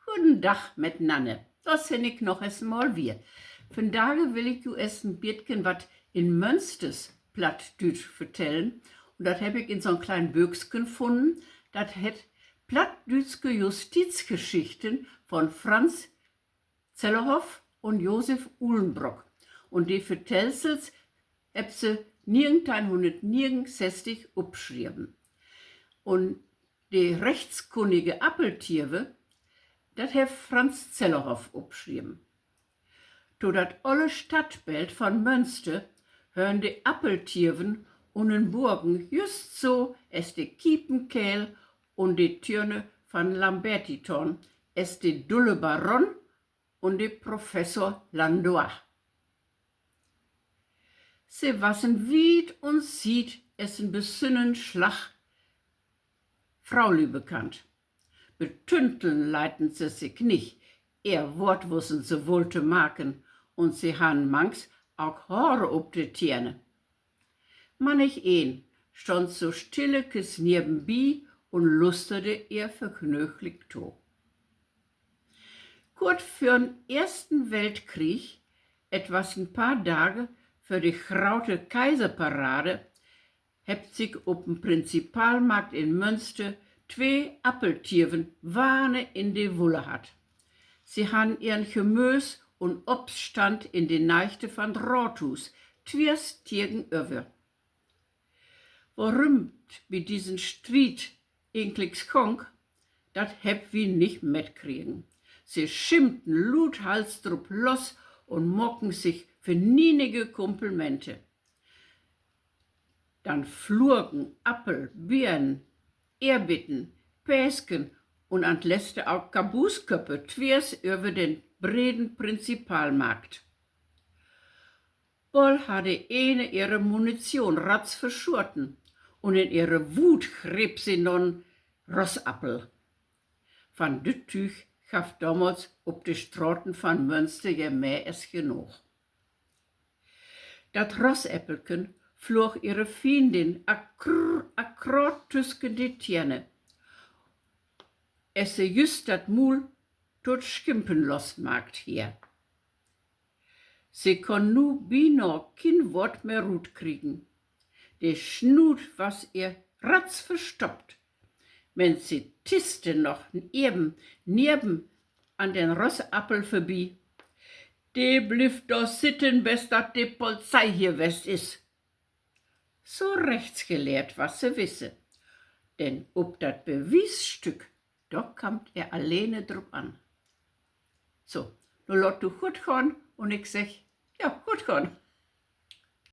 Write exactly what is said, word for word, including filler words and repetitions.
Goden Dag mitnanner, dor sin ik noch es mal wier. Vandage will ik ju es en bietken wat in Mönsters Plattdüütsch vertellen. Un dat hebb ik in so'n klein Bööksken funnen. Dat hett Plattdüütske Justizgeschichten von Franz Zellerhoff un Josef Uhlenbrock. Un de Vertellsels hebbt se negenteihnhunnertnegenunsesstig opschreven. Un de rechtskunnige Appeltiewe, dat hett Franz Zellerhoff opschreven. To dat olle Stadtbeld von Mönster hören de Appeltieven un en Burgen just so es de Kiepenkeerl un de Tierner van Lambertitorn, es de dulle Baron un de Professor Landois. Se wassen wiet un siet es en besünnern Slag Fraulü bekannt. Betünteln leiten se sik nich, ehr Woort wussen se woll to maken, un se harrn mangs ok Hoore op de Tiene. Mannigeen stunn so stillekes nevenbi un lusterde ehr vergnööglik to. Kort vör'n Eersten Weltkrieg, et was en paar Dage vör de graute Kaiserparade, hebbt sik op en Prinzipalmarkt in Mönster twee Appeltieven wahne in de Wulle hatt. Se harrn ehren Gemöös- un Obststand in de Neigde van't Raathuus, twiers tegenöver. Worüm't bi dissen Striet egentlik gong, dat hebbt wi nich mitkregen. Se schimpten luuthals drup los un maken sik vernienige Komplimente. Denn flogen Appel, Beern, Erbitten, Peesken un an't leste ok Kabuusköppe twiers över den breden Prinzipalmarkt. Boll harr de ene ehre Munition ratz verschoten un in ehre Wuut greep se na'n Rossappel. Van düt Tüüg gaff damals op de Straten van Mönster je mehr es genoog. Dat Rossäppelken floog ehre Fiendin akr-, akkraat tüsken de Tiene, es se jüst dat Muul to't Schimpen losmaakt harr. Se kunn nu binah kien Woort mehr rutkriegen. De Snuut was ehr ratz verstoppt. Men se tiste noch even neven an den Rossappel vörbi: De blifft dor sitten, bes dat de Polizei hier west is. So rechtsgelehrt was se wisse, denn op dat Bewiesstück, dor kummt ehr allene drup an. So, nu laat du goot gahn un ik segg: Ja, goot gahn.